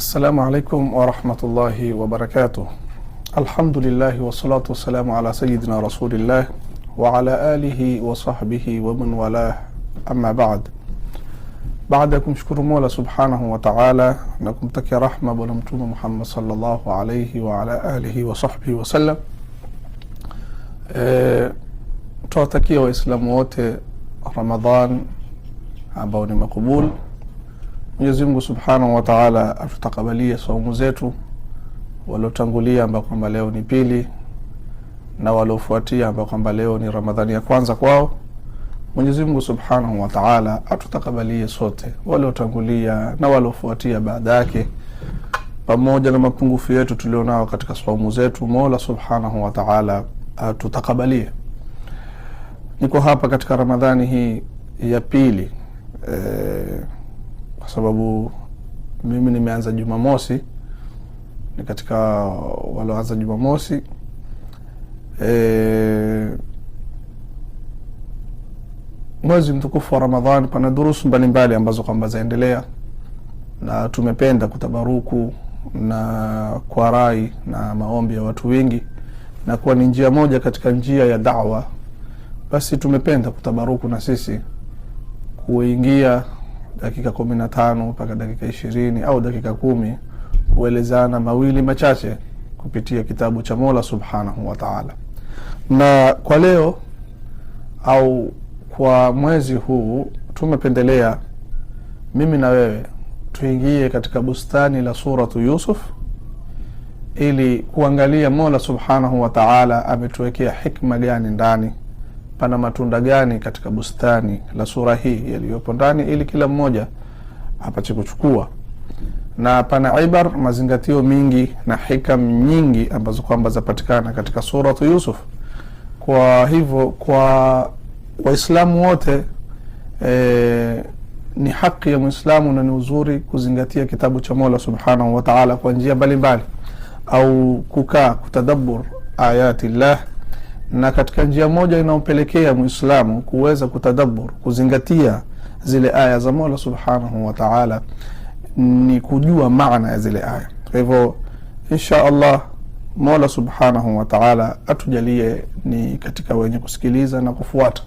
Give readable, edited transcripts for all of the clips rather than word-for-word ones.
Assalamu alaikum warahmatullahi wabarakatuh. Alhamdulillahi wassalatu wassalamu ala sayidina rasulillah wa ala alihi wa sahbihi wa man walah, amma ba'd. Baada ya kumshukuru Mola subhanahu wa ta'ala na kumtakia rahma Bwana Mtume Muhammad sallallahu alayhi wa ala alihi wa sahbihi wasallam, tuwatakia Waislamu wote Ramadhan ambao ni makubul. Mwenyezi Mungu subhanahu wa ta'ala atutakabalie saumu zetu, waliotangulia ambao kwamba leo ni pili na waliofuatia ambao kwamba leo ni Ramadhani ya kwanza kwao. Mwenyezi Mungu subhanahu wa ta'ala atutakabalie sote, waliotangulia na waliofuatia baada yake, pamoja na mapungufu yetu tulionao katika saumu zetu. Mola subhanahu wa ta'ala atutakabalie. Niko hapa katika Ramadhani hii ya pili kwa sababu mimi nimeanza Jumamosi, ni katika walioanza Jumamosi. Mwezi mtukufu wa Ramadhani pana durusu mbalimbali ambazo kwamba zaendelea, na tumependa kutabaruku na kwa rai na maombi ya watu wengi, na kuwa ni njia moja katika njia ya da'wa, basi tumependa kutabaruku na sisi kuingia dakika 15 mpaka dakika 20 au dakika 10 kuelezana mawili machache kupitia kitabu cha Mola subhanahu wa ta'ala. Na kwa leo au kwa mwezi huu tumependelea mimi na wewe tuingie katika bustani la suratu Yusuf ili kuangalia Mola subhanahu wa ta'ala ametuwekea hikma gani ndani, pana matunda gani katika bustani la sura hii yaliyopo ndani, ili kila mmoja apate kuchukua. Na pana ibar, mazingatio mingi na hikam nyingi ambazo kwamba zapatikana katika suratu Yusuf. Kwa hivyo kwa Waislamu wote ni haki ya Muislamu na ni uzuri kuzingatia kitabu cha Mola subhanahu wa ta'ala kwa njia mbalimbali, au kukaa kutadabbur ayati llah, na katika njia moja inayopelekea Muislamu kuweza kutadabbur, kuzingatia zile aya za Mola subhanahu wa ta'ala ni kujua maana ya zile aya. Kwa hivyo insha Allah Mola subhanahu wa ta'ala atujalie ni katika wenye kusikiliza na kufuata.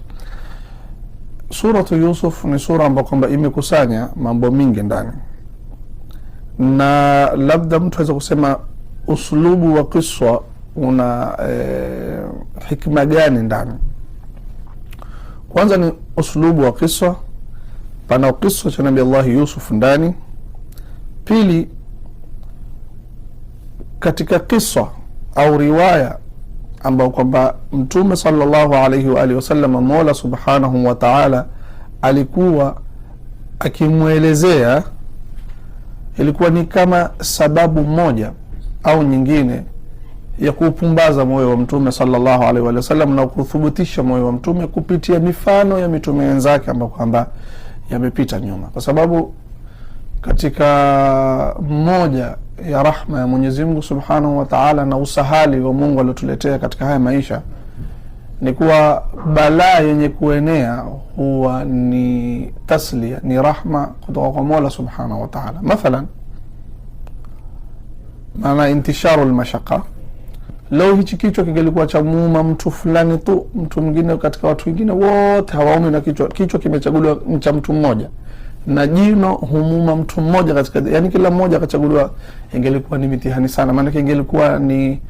Suratu Yusuf ni sura ambayo kwamba imekusanya mambo mingi ndani, na labda mtu aweza kusema uslubu wa kiswa una hikma gani ndani? Kwanza ni uslubu wa kiswa, pana kiswa cha Nabii Allah Yusuf ndani. Pili, katika kiswa au riwaya ambao kwamba Mtume sallallahu alayhi wa alihi wasallam, Mola subhanahu wa ta'ala alikuwa akimwelezea, ilikuwa ni kama sababu moja au nyingine ya kuupumbaza moyo wa Mtume sallallahu alaihi wa sallam na kuthubutisha moyo wa Mtume kupitia mifano ya mitume wenzake ambao kwamba yamepita nyuma, kwa sababu katika mmoja ya rahma ya Mwenyezi Mungu Subhanahu wa Ta'ala na usahali wa Mungu aliotuletea katika haya maisha ni kuwa balaa yenye kuenea huwa ni taslia, ni rahma kutoka kwa Mola Subhanahu wa Ta'ala. Mathalan, maana intisharu lmashaqa, lau hichi kichwa kingelikuwa cha muuma mtu fulani tu, mtu mwingine katika watu wengine wote hawaumi na kichwa, kichwa kimechaguliwa cha mtu mmoja na jino humuma mtu mmoja katika, yani kila mmoja akachaguliwa, ingelikuwa ni mitihani sana. Maanake ingelikuwa ni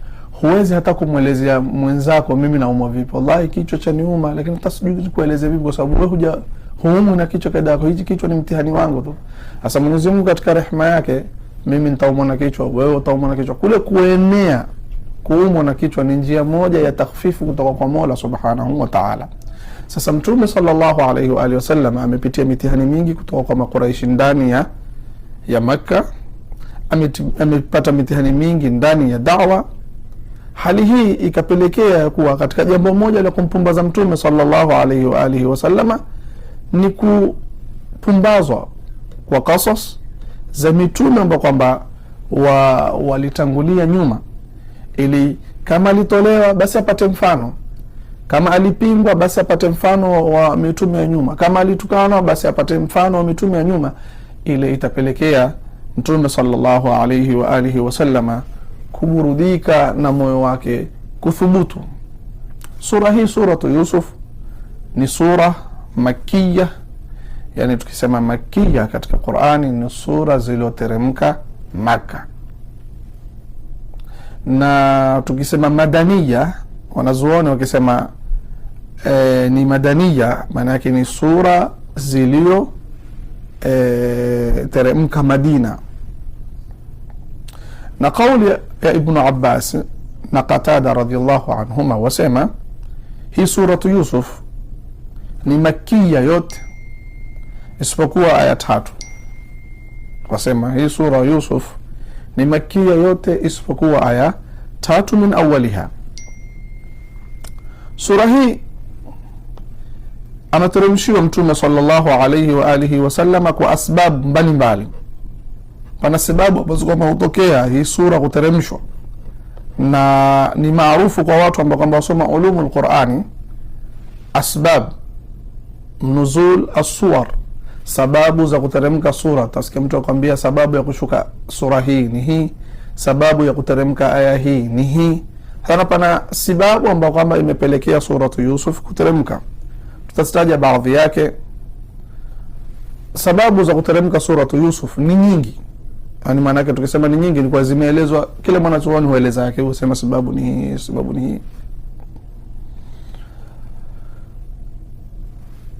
huwezi hata kumwelezea mwenzako mimi naumwa vipi, wallahi kichwa cha niuma, lakini hata sijui kuelezea vipi, kwa sababu wewe huja huumwi na kichwa kadako. Hichi kichwa ni mtihani wangu tu. Sasa Mwenyezi Mungu katika rehema yake, mimi nitaumwa na kichwa, wewe utaumwa na kichwa. Kule kuenea kuumwa na kichwa ni njia moja ya takhfifu kutoka kwa Mola Subhanahu wa Ta'ala. Sasa Mtume sallallahu alaihi wa alihi wasallam amepitia mitihani mingi kutoka kwa Makuraishi ndani ya Makka, amepata mitihani mingi ndani ya dawa. Hali hii ikapelekea kuwa katika jambo moja la kumpumbaza Mtume sallallahu alaihi wa alihi wasallama ni kupumbazwa kwa kasas za mitume ambao kwamba walitangulia nyuma, ili kama alitolewa basi apate mfano, kama alipingwa basi apate mfano wa mitume ya nyuma, kama alitukanwa basi apate mfano wa mitume ya nyuma. Ile itapelekea Mtume sallallahu alaihi wa alihi wasallama kuburudika na moyo wake kuthubutu. Sura hii, Suratu Yusuf, ni sura makiya. Yani tukisema makiya katika Qurani ni sura zilizoteremka Maka, na tukisema madaniya, wanazuoni wakisema ni madaniya, maana yake ni sura zilizo teremka Madina. Na kauli ya Ibnu Abbas na Qatada radhiallahu anhuma wasema hii Suratu Yusuf ni makia yote isipokuwa aya tatu. Wasema hii sura Yusuf ni makia yote isipokuwa aya tatu min awaliha. Sura hii ameteremshiwa Mtume sallallahu alaihi wa alihi wasallama kwa asbabu mbalimbali. Pana sababu ambazo kwamba hutokea hii sura kuteremshwa, na ni maarufu kwa watu ambao kwamba wasoma ulumu lqurani, asbab nuzul assuwar, sababu za kuteremka sura. Utasikia mtu akwambia sababu ya kushuka sura hii ni hii, sababu ya kuteremka aya hii ni hii. Sana pana sababu ambayo kwamba imepelekea Suratu Yusuf kuteremka. Tutazitaja baadhi yake. Sababu za kuteremka Suratu Yusuf ni nyingi, yani maana yake tukisema ni nyingi ni kwa zimeelezwa, kila mwanachuoni hueleza yake, husema sababu ni hii, sababu ni hii.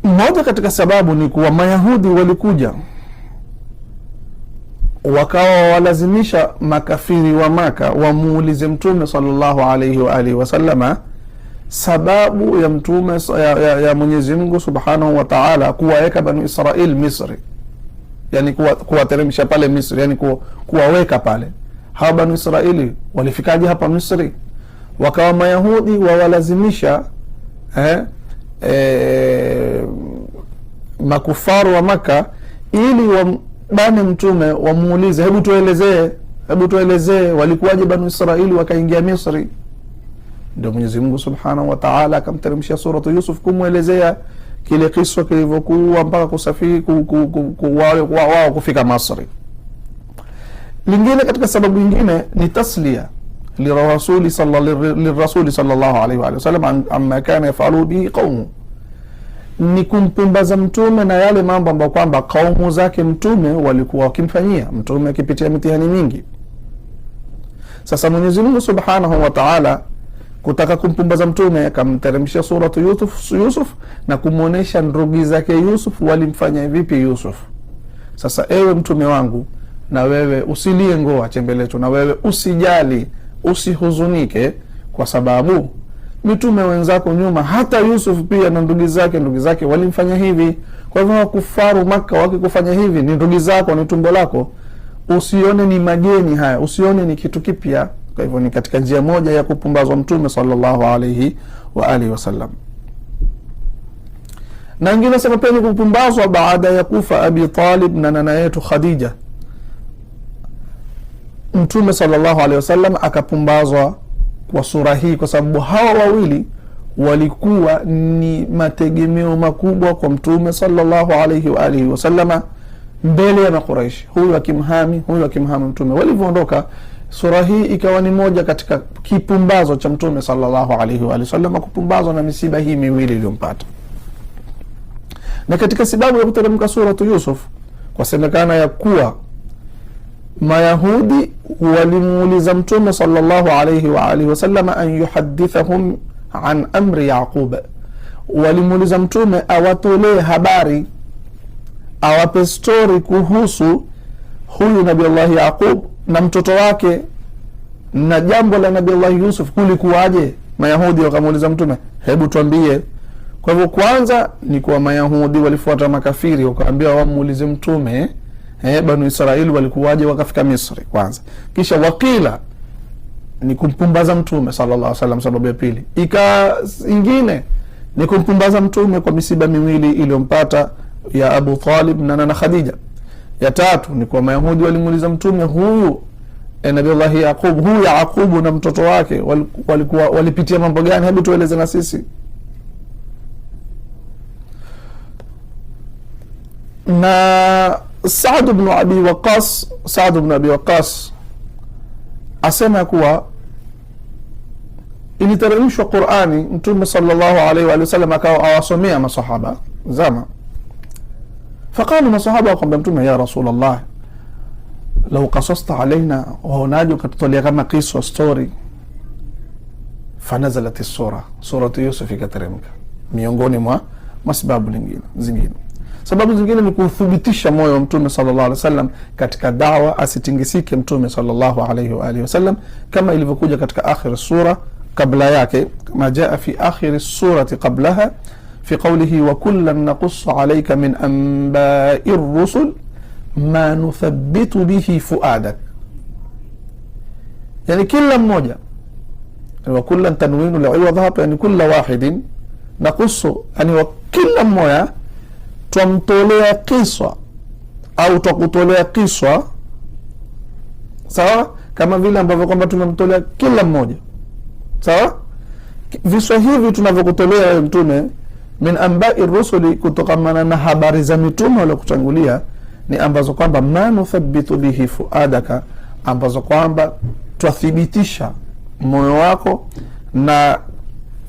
Moja katika sababu ni kuwa Mayahudi walikuja wakawa walazimisha makafiri wa Maka wamuulize Mtume sallallahu alaihi wa alihi wasallama sababu ya mtume ya Mwenyezi Mungu subhanahu wa taala kuwaweka Banu Israil Misri, yani kuwateremsha pale Misri, yani kuwaweka pale. Hawa Banu Israili walifikaje hapa Misri? Wakawa Mayahudi wawalazimisha makufaru wa Maka ili wambane mtume wamuulize, hebu tuelezee, hebu tuelezee walikuwaje Banu Israili wakaingia Misri. Ndio Mwenyezi Mungu Subhanahu wa Ta'ala akamteremshia Suratu Yusuf kumwelezea kile kiswa kilivyokuwa mpaka kusafiri wao kufika Masri. Lingine katika sababu nyingine ni taslia lirasuli sallallahu alaihi wa sallam amma kana yafalu bihi qaumu, ni kumpumbaza mtume na yale mambo ambayo kwamba kaumu zake mtume walikuwa wakimfanyia mtume akipitia mitihani mingi. Sasa Mwenyezi Mungu Subhanahu wa Ta'ala kutaka kumpumbaza mtume akamteremshia Suratu Yusuf na kumwonyesha ndugu zake Yusuf walimfanya vipi Yusuf. Sasa ewe mtume wangu, na wewe usilie ngoa chembelecho, na wewe usijali, usihuzunike, kwa sababu mitume wenzako nyuma, hata Yusuf pia na ndugu zake walimfanya hivi. Kwa hivyo wakufaru Maka wakikufanya hivi, ni ndugu zako, ni tumbo lako, usione ni mageni haya, usione ni kitu kipya. Kwa hivyo ni katika njia moja ya kupumbazwa mtume sallallahu alaihi wa alihi wasallam. Na wengine wasema pia ni kupumbazwa baada ya kufa Abi Talib na nana yetu Khadija. Mtume sallallahu alaihi wasallam akapumbazwa kwa sura hii, kwa sababu hawa wawili walikuwa ni mategemeo makubwa kwa mtume sallallahu alaihi wa alihi wasallama mbele ya Makuraishi, huyu akimhami, huyu akimhami mtume. Walivyoondoka, sura hii ikawa ni moja katika kipumbazo cha mtume sallallahu alaihi wa sallam, kupumbazwa na misiba hii miwili iliyompata. Na katika sababu ya kuteremka Suratu Yusuf, kwasemekana ya kuwa Mayahudi walimuuliza mtume sallallahu alaihi wa alihi wasallam an yuhadithahum an amri Yaqub, walimuuliza mtume awatolee habari, awape stori kuhusu huyu Nabii Allah Yaqub na mtoto wake na jambo la Nabii Allah Yusuf kulikuwaje? Mayahudi wakamuuliza mtume, hebu tuambie. Kwa hivyo kwanza ni kuwa Mayahudi walifuata makafiri wakaambia wamuulize mtume Banu Israeli walikuwaje wakafika Misri kwanza. Kisha wakila ni kumpumbaza mtume sallallahu alaihi wasallam, sababu ya pili. Ika ingine ni kumpumbaza mtume kwa misiba miwili iliyompata ya Abu Talib na nana Khadija. Ya tatu ni kwa Mayahudi walimuuliza mtume huyu Nabiullahi Yaqub, huyu Yaqubu na mtoto wake walikuwa walipitia mambo gani? Hebu tueleze na sisi. Na Saad bnu Abi Waqas, Saad bnu Abi Waqas asema kuwa iliteremshwa Qurani, Mtume sallallahu alaihi wa sallam akawa awasomea masahaba zama. Faqalu, masahaba wakamwambia Mtume, ya Rasulullah, lau kasasta alaina, waonaje ukatutolea kama kiswa story. Fanazalat sura, suratu Yusuf ikateremka, miongoni mwa masababu zingine. Sababu zingine ni kuthibitisha moyo wa Mtume sallallahu alaihi wasallam katika dawa, asitingisike Mtume sallallahu alaihi wa alihi wasallam, kama ilivyokuja katika akhir sura kabla yake, kama jaa fi akhiri surati qablaha fi qawlihi wa kullan naqussu alayka min anbai rusul ma nuthabitu bihi fuadak, yani kila mmoja, wa kullan tanwinu liwadh hapa, yani kulla wahidin naqussu, yani wa kila mmoja twamtolea kiswa au twakutolea kiswa, sawa, kama vile ambavyo kwamba tumemtolea kila mmoja, sawa. Viswa hivi tunavyokutolea wewe Mtume, min ambai rusuli, kutokamana na habari za mitume waliokutangulia, ni ambazo kwamba ma nuthabitu bihi fuadaka, ambazo kwamba twathibitisha moyo wako na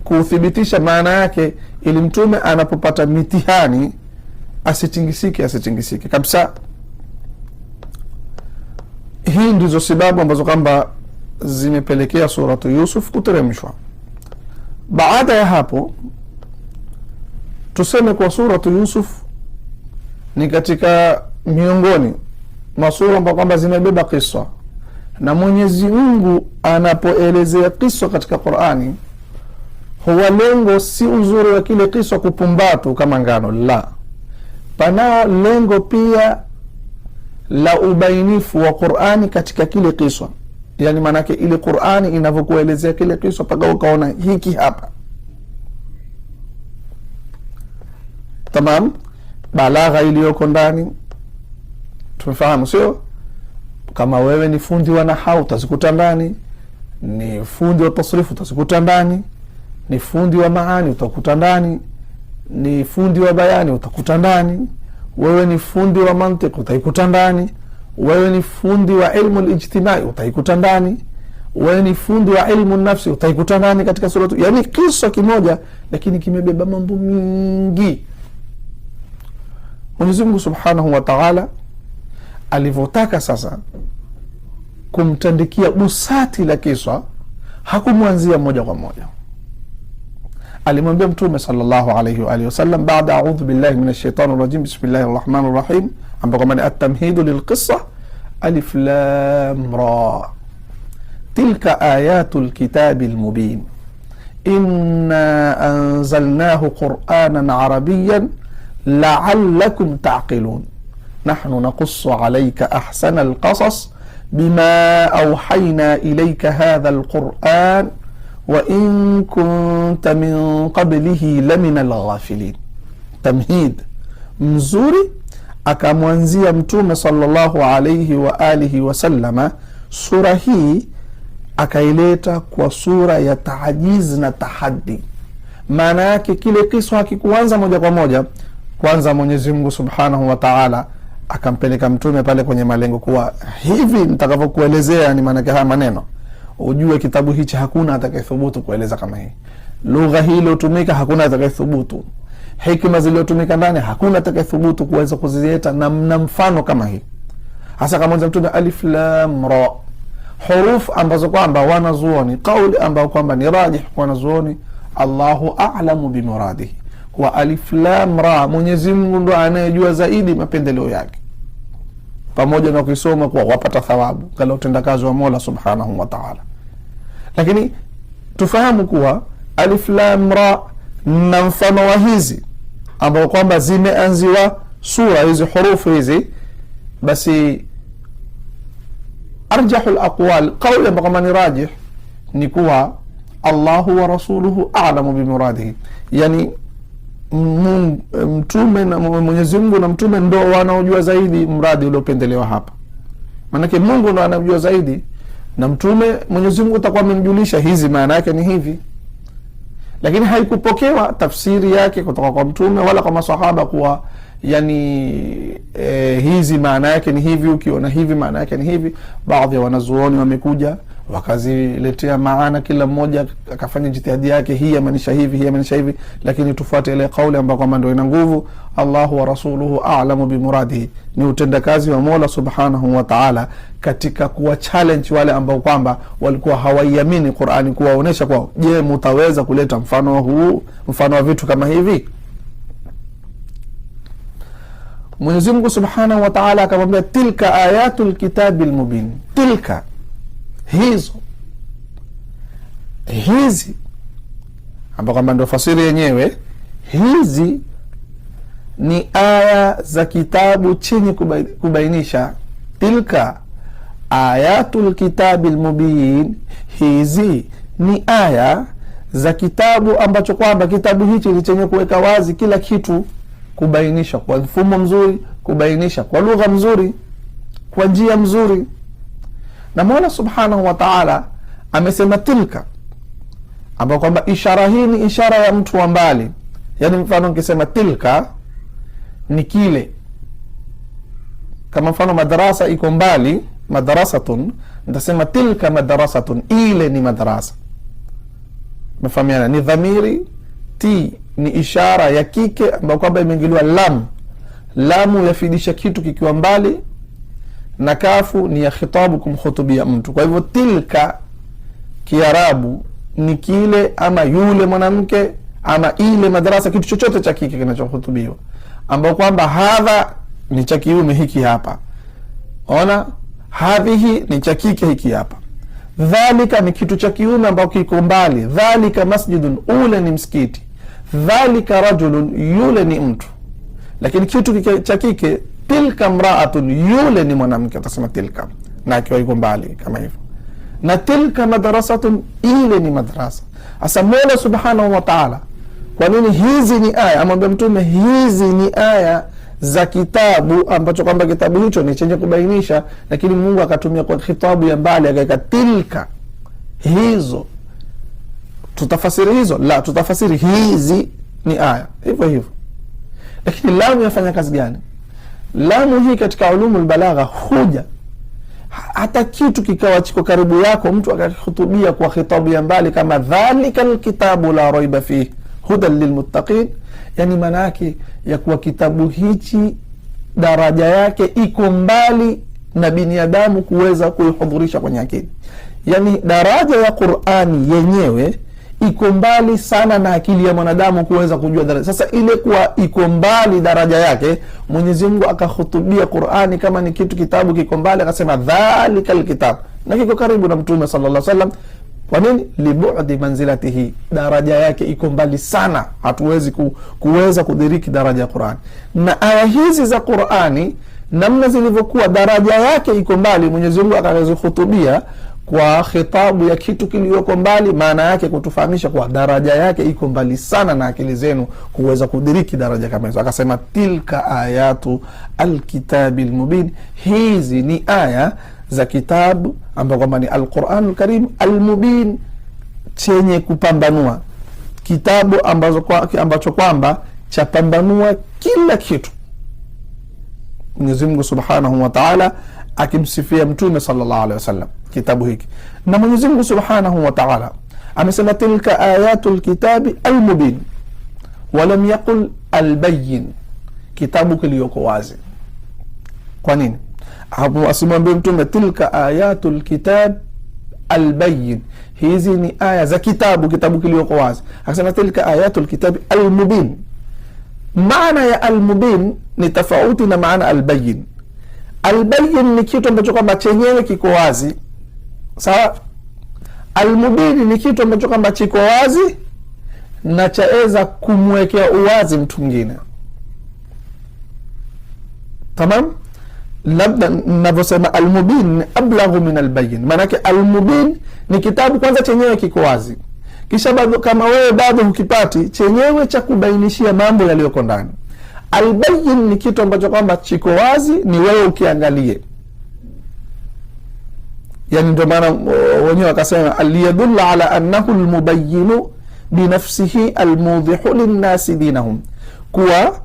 kuthibitisha maana yake, ili mtume anapopata mitihani asitingisike, asitingisike kabisa. Hii ndizo sababu ambazo kwamba zimepelekea suratu Yusuf kuteremshwa. Baada ya hapo, tuseme kwa suratu Yusuf ni katika miongoni mwa sura ambazo kwamba zimebeba kiswa, na Mwenyezi Mungu anapoelezea kiswa katika Qur'ani, huwa lengo si uzuri wa kile kiswa kupumbatu kama ngano, la, panao lengo pia la ubainifu wa Qur'ani katika kile kiswa. Yani maanake ile Qur'ani inavyokuelezea kile kiswa mpaka ukaona hiki hapa, tamam, balagha iliyoko ndani tumefahamu, sio? Kama wewe ni fundi wa nahau utazikuta ndani, ni fundi wa tasrifu utazikuta ndani, ni fundi wa maani utakuta ndani, ni fundi wa bayani utakuta ndani, wewe ni fundi wa mantiki utaikuta ndani, wewe ni fundi wa ilmu lijtimai utaikuta ndani, wewe ni fundi wa ilmu nafsi utaikuta ndani katika suratu. Yani kisa kimoja lakini kimebeba mambo mingi. Mwenyezi Mungu Subhanahu wa Ta'ala alivyotaka sasa kumtandikia busati la kiswa, hakumwanzia moja kwa moja. Alimwambia Mtume sallallahu alayhi wa alihi wasallam, baada audhu billahi minash shaitani rajim bismillahir rahmanir rahim, ambapo kwamba ni atamhidu lilqissa, alif lam ra tilka ayatul kitabil mubin inna anzalnahu qur'anan arabiyyan la'allakum ta'qilun nahnu naqussu alayka ahsana alqasas bima awhayna ilayka hadha alquran wa in kunta min qablihi lamina alghafilin. Tamhid mzuri akamwanzia Mtume sallallahu alayhi wa alihi wasallama sura hii, akaileta kwa sura ya taajiz na tahaddi. Maana yake kile kiswa hakikuanza moja kwa moja. Kwanza Mwenyezi Mungu Subhanahu wa Ta'ala akampeleka mtume pale kwenye malengo kuwa hivi nitakavyokuelezea, ni maanake haya maneno ujue kitabu hichi hakuna atakayethubutu kueleza kama hii. Lugha hii iliyotumika hakuna atakayethubutu, hikma zilizotumika ndani hakuna atakayethubutu kuweza kuzileta na mfano kama hii. Hasa kama mtume alif lam ra, huruf ambazo kwamba wanazuoni kauli ambao kwamba ni rajih kwa wanazuoni, Allahu a'lamu bimuradihi, kwa alif lam ra, Mwenyezi Mungu ndo anayejua zaidi mapendeleo yake, pamoja na ukisoma kuwa wapata thawabu kala utendakazi wa Mola Subhanahu wa Ta'ala. Lakini tufahamu kuwa alif lam ra na mfano wa hizi ambao kwamba zimeanziwa sura hizi hurufu hizi, basi arjahu alaqwal, kauli ambao kwamba ni rajih ni kuwa Allahu wa rasuluhu a'lamu bimuradihi, yani mtume na Mwenyezi Mungu na mtume ndo wanaojua zaidi mradi uliopendelewa hapa. Maanake Mungu ndo anajua zaidi na mtume, Mwenyezi Mungu atakuwa amemjulisha hizi maana yake ni hivi, lakini haikupokewa tafsiri yake kutoka kwa mtume wala kwa masahaba kuwa yani hizi maana yake ni hivi, ukiona hivi maana yake ni hivi. Baadhi ya wanazuoni wamekuja wakaziletea maana, kila mmoja akafanya jitihadi yake, hii yamaanisha hivi, hii yamaanisha hivi, lakini tufuate ile kauli ambayo kwamba ndio ina nguvu, Allahu wa rasuluhu a'lamu bimuradihi, ni utendakazi wa Mola subhanahu wa ta'ala katika kuwa challenge wale ambao kwamba walikuwa hawaiamini Qur'ani, kuwaonesha kwao, je, mutaweza kuleta mfano huu, mfano wa vitu kama hivi? Mwenyezi Mungu subhanahu wa ta'ala akamwambia, tilka ayatul kitabil mubin, tilka hizo hizi, ambao kwamba ndio fasiri yenyewe, hizi ni aya za kitabu chenye kubainisha. Tilka ayatul kitabil mubin, hizi ni aya za kitabu ambacho kwamba kitabu hichi ni chenye kuweka wazi kila kitu, kubainisha kwa mfumo mzuri, kubainisha kwa lugha mzuri, kwa njia mzuri. Na Mola subhanahu wa ta'ala amesema tilka, ambapo kwamba ishara hii ni ishara ya mtu wa mbali. Yani mfano nikisema tilka ni kile, kama mfano madarasa iko mbali, madarasatun, nitasema tilka madarasatun, ile ni madarasa. Mefahamiana? Ni dhamiri ti ni ishara ya kike ambayo kwamba imeingiliwa lam. Lamu yafidisha kitu kikiwa mbali, na kafu ni ya khitabu kumkhutubia mtu. Kwa hivyo tilka Kiarabu ni kile ama yule mwanamke ama ile madarasa, kitu chochote cha kike kinachohutubiwa, ambao kwamba hadha ni cha kiume hiki hapa, ona, hadhihi ni cha kike hiki hapa, dhalika ni kitu cha kiume ambao kiko mbali, dhalika masjidun, ule ni msikiti, dhalika rajulun, yule ni mtu. Lakini kitu cha kike, tilka mraatun, yule ni mwanamke, utasema tilka na akiwa yuko mbali kama hivyo. Na tilka madrasatun, ile ni madrasa. Asa Mola subhanahu wa ta'ala, kwa nini hizi ni aya? Amwambia Mtume hizi ni aya za kitabu ambacho kwamba kitabu hicho ni chenye kubainisha, lakini Mungu akatumia kwa khitabu ya mbali, akaweka tilka, hizo. Tutafasiri hizo? La, tutafasiri hizi ni aya hivyo hivyo. Lakini lamu yafanya kazi gani? Lamu hii katika ulumul balagha huja hata kitu kikawa chiko karibu yako, mtu akahutubia kwa khitabu ya mbali kama dhalika alkitabu la raiba fihi hudan lilmuttaqin, yani maana yake ya kuwa kitabu hichi daraja yake iko mbali na binadamu kuweza kuihudhurisha kwenye akili. Yani daraja ya Qur'ani yenyewe iko mbali sana na akili ya mwanadamu kuweza kujua daraja. Sasa ile kuwa iko mbali daraja yake, Mwenyezi Mungu akahutubia Qur'ani kama ni kitu kitabu kiko mbali, akasema dhalikal kitab, na kiko karibu na Mtume sallallahu alaihi wasallam. Kwa nini? Libu'di manzilatihi, daraja yake iko mbali sana, hatuwezi kuweza kudiriki daraja ya Qur'ani. Na aya hizi za Qur'ani namna zilivyokuwa daraja yake iko mbali, Mwenyezi Mungu akazihutubia kwa khitabu ya kitu kiliyoko mbali, maana yake kutufahamisha kwa daraja yake iko mbali sana na akili zenu kuweza kudiriki daraja kama hizo. Akasema tilka ayatu alkitabi almubin, hizi ni aya za kitabu ambayo kwamba ni Alquran Alkarim almubin, chenye kupambanua, kitabu ambacho kwamba chapambanua kila kitu. Mwenyezi Mungu Subhanahu wa Ta'ala akimsifia Mtume sallallahu alaihi wasallam kitabu hiki, na Mwenyezi Mungu Subhanahu wa Ta'ala amesema tilka ayatul kitabi almubin, walam yaqul albayin, kitabu kiliyoko wazi. Kwa nini asimwambie Mtume tilka ayatul kitab albayin, hizi ni aya za kitabu, kitabu kiliyoko wazi? Akasema tilka ayatul kitabi almubin. Maana ya almubin ni tofauti na maana albayin. Albayin ni kitu ambacho kwamba chenyewe kiko wazi, sawa. Almubin ni kitu ambacho kwamba chiko wazi na chaweza kumwekea uwazi mtu mwingine. Tamam, labda ninavyosema almubin ni ablaghu min albayin, maanake almubin ni kitabu kwanza chenyewe kiko wazi, kisha bado kama wewe bado hukipati chenyewe cha kubainishia mambo yaliyoko ndani. Albayin ni kitu ambacho kwamba chiko wazi, ni wewe ukiangalie. Yani ndio maana wenyewe wakasema aliyadulla ala annahu almubayinu binafsihi almudhihu linnasi dinahum, kuwa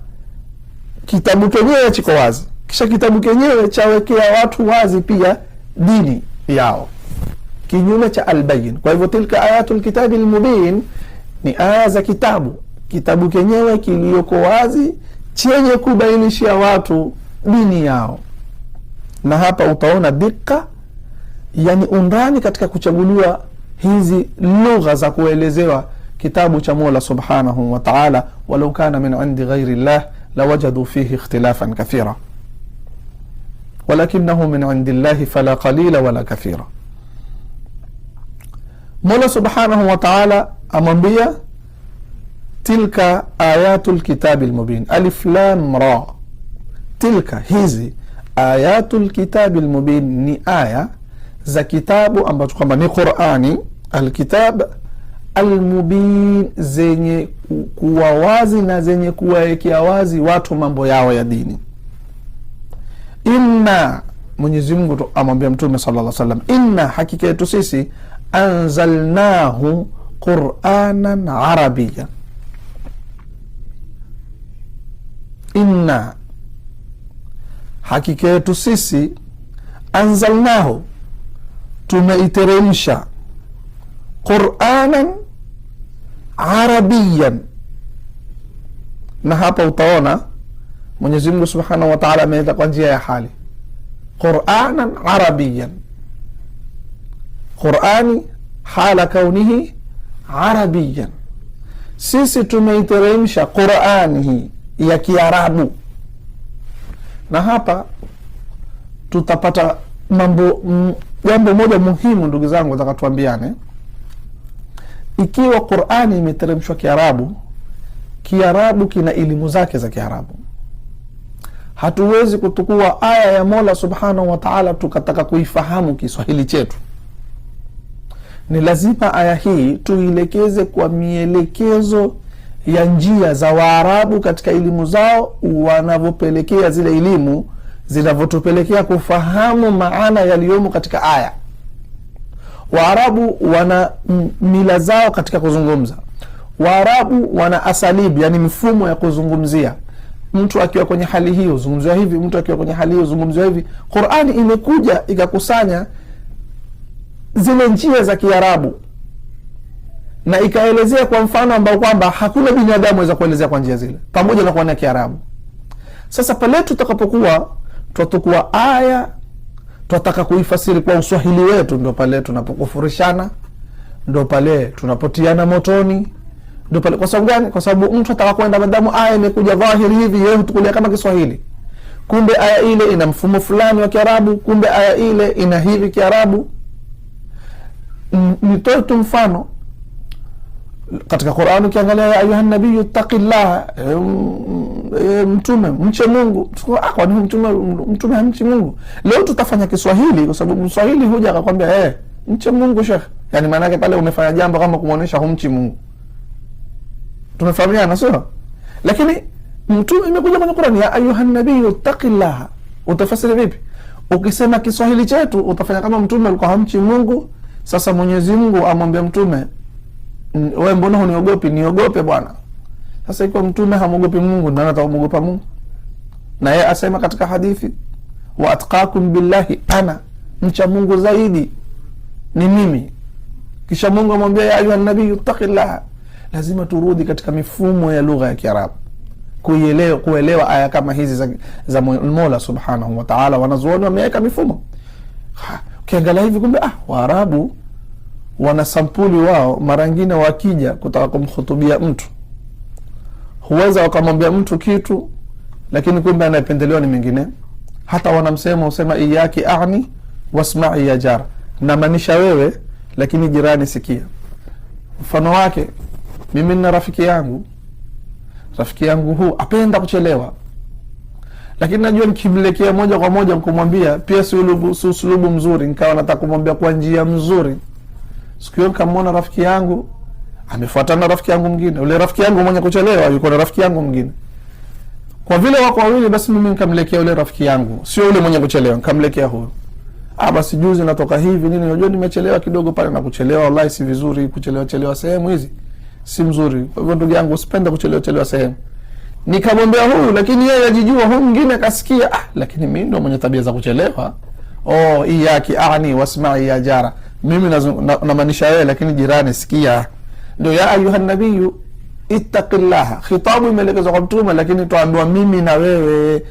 Kitabu kenyewe chiko wazi, kisha kitabu kenyewe chawekea watu wazi pia dini yao, kinyume cha albayin. Kwa hivyo tilka ayatu lkitabi lmubin ni aya za kitabu, kitabu kenyewe kiliyoko wazi chenye kubainishia watu dini yao. Na hapa utaona dika, yani undani katika kuchaguliwa hizi lugha za kuelezewa kitabu cha Mola subhanahu wa taala. Walau kana min indi ghairi llah lawajadu fihi ikhtilafan kathira walakinahu min indi llahi fala qalila wala kathira. Mola subhanahu wa taala amwambia tilka ayatu lkitabi lmubin, alif lam ra. Tilka, hizi ayatu lkitabi lmubin ni aya za kitabu ambacho kwamba ni Qurani, alkitab almubin, zenye kuwa wazi na zenye kuwawekea wazi watu mambo yao ya dini. Inna, Mwenyezi Mungu amwambia Mtume sallallahu alaihi wasallam, inna, hakika yetu sisi, anzalnahu quranan arabiya. Inna, hakika yetu sisi, anzalnahu, tumeiteremsha, quranan arabiyan. Na hapa utaona Mwenyezi Mungu subhanahu wa taala ameenda kwa njia ya hali, quranan arabiyan, Qurani hala kaunihi arabiyan, sisi tumeiteremsha Qurani hii ya Kiarabu. Na hapa tutapata mambo, jambo moja muhimu ndugu zangu, nataka tuambiane. Ikiwa Qurani imeteremshwa Kiarabu, Kiarabu kina elimu zake za Kiarabu. Hatuwezi kutukua aya ya Mola subhanahu wa taala tukataka kuifahamu Kiswahili chetu. Ni lazima aya hii tuilekeze kwa mielekezo ya njia za Waarabu katika elimu zao, wanavyopelekea zile elimu zinavyotupelekea kufahamu maana yaliyomo katika aya. Waarabu wana mila zao katika kuzungumza. Waarabu wana asalibu, yani mifumo ya kuzungumzia. Mtu akiwa kwenye hali hii huzungumziwa hivi, mtu akiwa kwenye hali hii huzungumziwa hivi. Qurani imekuja ikakusanya zile njia za Kiarabu na ikaelezea kwa mfano ambao kwamba hakuna binadamu aweza kuelezea kwa njia zile, pamoja na kuwa na Kiarabu. Sasa pale tutakapokuwa twatukua aya twataka kuifasiri kwa uswahili wetu, ndo pale tunapokufurishana, ndo pale tunapotiana motoni, ndo pale. Kwa sababu gani? Kwa sababu mtu ataka kwenda, madamu aya imekuja dhahiri hivi, yeye hutukulia kama Kiswahili, kumbe aya ile ina mfumo fulani wa Kiarabu, kumbe aya ile ina hivi Kiarabu. Nitoe tu mfano katika Qur'an, ukiangalia ya ayuha nabiyu ittaqillah, mtume mche Mungu. Kwani mtume hamchi Mungu? Leo tutafanya Kiswahili kwa sababu Mswahili huja akakwambia mche Mungu shekh, yani maana yake pale umefanya jambo kama kumuonesha humchi Mungu. Tumefahamiana, sio? Lakini mtume imekuja kwenye Qur'an, ya ayuha nabiyu ittaqillah, utafasiri vipi? Ukisema Kiswahili chetu utafanya kama mtume alikuwa hamchi Mungu. Sasa Mwenyezi Mungu amwambia mtume, wewe mbona huniogopi? Niogope bwana. Sasa ikiwa mtume hamwogopi Mungu, nani atamuogopa Mungu? Na yeye asema katika hadithi, wa atqakum billahi ana, mcha Mungu zaidi ni mimi. Kisha Mungu amwambia ya ayuha nabiyu ittaqillah. Lazima turudi katika mifumo ya lugha ya Kiarabu kuelewa aya kama hizi za Mola subhanahu wa taala. Wanazuoni wameweka mifumo, ukiangalia hivi kumbe Waarabu wana sampuli wao. Mara nyingine wakija kutaka kumhutubia mtu huweza wakamwambia mtu kitu, lakini kumbe anayependelewa ni mengine. Hata wanamsemo husema iyaki ani wasmai ya jar, namaanisha wewe lakini jirani sikia. Mfano wake, mimi nina rafiki yangu, rafiki yangu huu apenda kuchelewa, lakini najua nikimlekea moja kwa moja kumwambia pia si usulubu mzuri, nikawa nataka kumwambia kwa njia mzuri. Siku hiyo nikamwona rafiki yangu amefuatana na rafiki yangu mwingine. Ule rafiki yangu mwenye kuchelewa yuko na rafiki yangu mwingine. Kwa vile wako wawili, basi mimi nikamlekea ule rafiki yangu, sio ule mwenye kuchelewa, nikamlekea huyo. Basi juzi natoka hivi nini, unajua nimechelewa kidogo pale na kuchelewa, wallahi si vizuri kuchelewa chelewa sehemu hizi, si mzuri. Kwa hivyo ndugu yangu, usipende kuchelewa chelewa sehemu. Nikamwambia huyu, lakini yeye ajijua, huyu mwingine akasikia, ah, lakini mimi ndo mwenye tabia za kuchelewa. Oh, iyaki ani wasma'i ya jara, mimi namaanisha wewe, lakini jirani sikia. Ndio ya ayuha nabiyu ittaqillaha, khitabu imeelekezwa kwa Mtume, lakini twaambiwa mimi na wewe,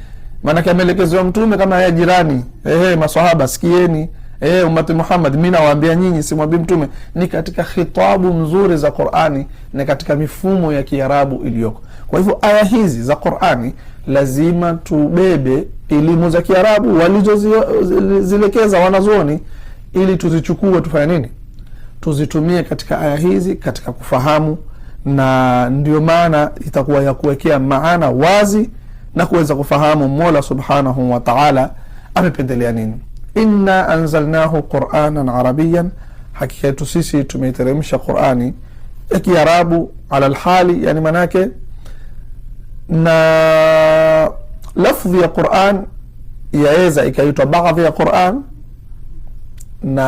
maanake ameelekezwa Mtume kama ya jirani. Ehe, maswahaba sikieni, ehe, umati Muhammad, mi nawaambia nyinyi, simwambii Mtume. Ni katika khitabu mzuri za Qurani na katika mifumo ya Kiarabu iliyoko. Kwa hivyo aya hizi za Qurani lazima tubebe elimu za Kiarabu walizozielekeza wanazuoni, ili tuzichukue, tufanye nini? Tuzitumie katika aya hizi katika kufahamu, na ndio maana itakuwa ya kuwekea maana wazi na kuweza kufahamu Mola subhanahu wa ta'ala amependelea nini. Inna anzalnahu quranan arabiyan, hakika yetu sisi tumeiteremsha Qurani ya Kiarabu ala lhali, yani manake na lafdhi ya Quran yaweza ikaitwa baadhi ya Quran na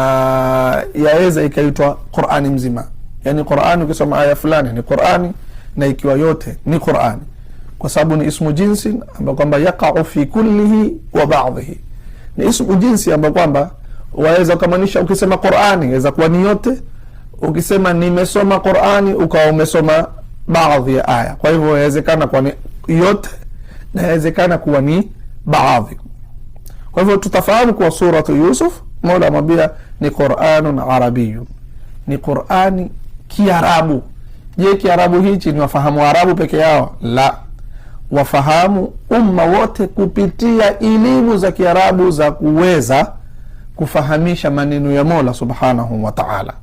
yaweza ikaitwa Qurani mzima. Yani Qurani ukisoma aya fulani ni Qurani, na ikiwa yote ni Qurani, kwa sababu ni ismu jinsi ambayo kwamba yaqau fi kullihi wa ba'dhihi. Ni ismu jinsi ambayo kwamba waweza ukamaanisha, ukisema Qurani yaweza kuwa ni yote, ukisema nimesoma Qurani ukawa umesoma baadhi ya aya. Kwa hivyo yawezekana kuwa ni yote na yawezekana kuwa ni baadhi. Kwa hivyo tutafahamu kuwa suratu Yusuf Mola amwambia ni Quranun arabiyun, ni Qurani Kiarabu. Je, Kiarabu hichi ni wafahamu Arabu peke yao? La, wafahamu umma wote kupitia elimu za Kiarabu za kuweza kufahamisha maneno ya Mola subhanahu wa ta'ala.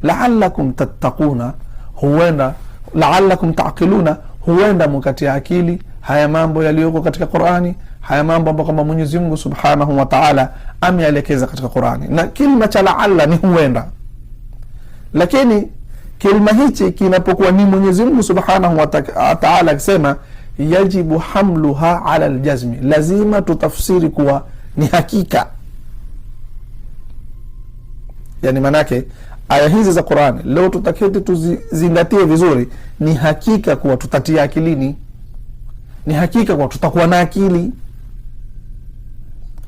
Laalakum tattaquna, huenda laalakum taqiluna, huenda mkatia akili haya mambo yaliyoko katika Qurani, haya mambo ambayo kwamba Mwenyezi Mungu subhanahu wa ta'ala ameelekeza katika Qurani. Na kilima cha laala ni huenda, lakini kilima hichi kinapokuwa ni Mwenyezi Mungu subhanahu wa ta'ala akisema, yajibu hamluha ala aljazmi, lazima tutafsiri kuwa ni hakika. Yani manake aya hizi za Qurani leo tutaketi tuzizingatie vizuri, ni hakika kuwa tutatia akilini, ni hakika kuwa tutakuwa na akili.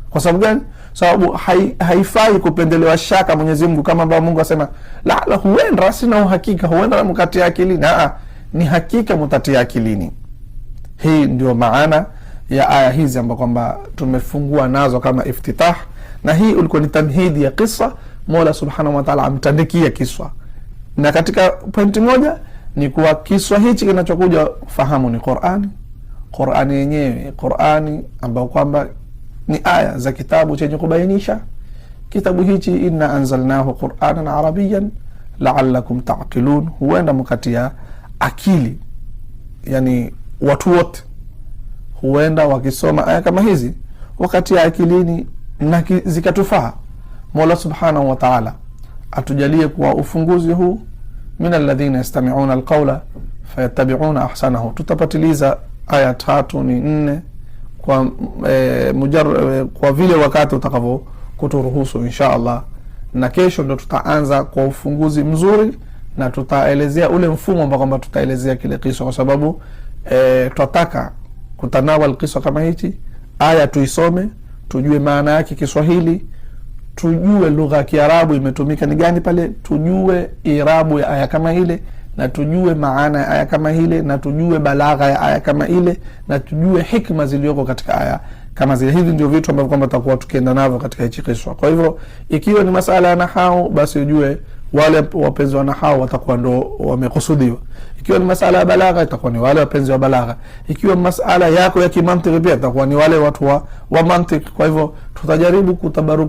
Kwa sababu gani? Sababu haifai kupendelewa shaka Mwenyezi Mungu, kama ambavyo Mungu asema la la, huenda sina uhakika, huenda mkatia akilini. Aa, ni hakika mutatia akilini. Hii ndio maana ya aya hizi ambazo kwamba tumefungua nazo kama iftitah, na hii ulikuwa ni tamhidi ya kisa. Mola subhanahu wa ta'ala amtandikia kiswa, na katika pointi moja ni kuwa kiswa hichi kinachokuja fahamu ni Qurani. Qurani yenyewe, Qurani ambayo kwamba ni aya za kitabu chenye kubainisha kitabu hichi, inna anzalnahu quranan arabiyan laalakum taqilun, huenda mkatia akili. Yani watu wote huenda wakisoma aya kama hizi wakatia akilini na zikatufaa. Mola subhanahu wa ta'ala atujalie kuwa ufunguzi huu min alladhina yastami'una alqawla fayattabi'una ahsanahu. Tutapatiliza aya 3 ni 4 kwa, kwa vile wakati utakavyo kuturuhusu insha Allah, na kesho ndo tutaanza kwa ufunguzi mzuri na tutaelezea ule mfumo ambao kwamba tutaelezea kile kisa, kwa sababu twataka kutanawal kisa kama hichi, aya tuisome, tujue maana yake Kiswahili, tujue lugha ya Kiarabu imetumika ni gani pale, tujue irabu ya aya kama ile, na tujue maana ya aya kama ile, na tujue balagha ya aya kama ile, na tujue hikma zilizoko katika aya kama zile. Hivi ndio vitu ambavyo kwamba tutakuwa tukienda navyo katika hichi kiswa. Kwa hivyo ikiwa ni masala ya nahau, basi ujue wale wapenzi wa nahau watakuwa ndo wamekusudiwa. Ikiwa ni masala ya balagha, itakuwa ni wale wapenzi wa balagha. Ikiwa masala yako ya kimantiki, pia itakuwa ni wale watu wa mantiki. Kwa hivyo tutajaribu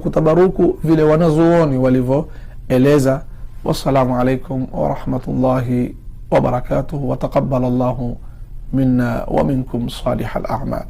kutabaruku vile wanazuoni walivyoeleza. Wassalamu alaikum warahmatullahi wabarakatuh, wa taqabbal Allahu minna wa minkum salihal a'mal.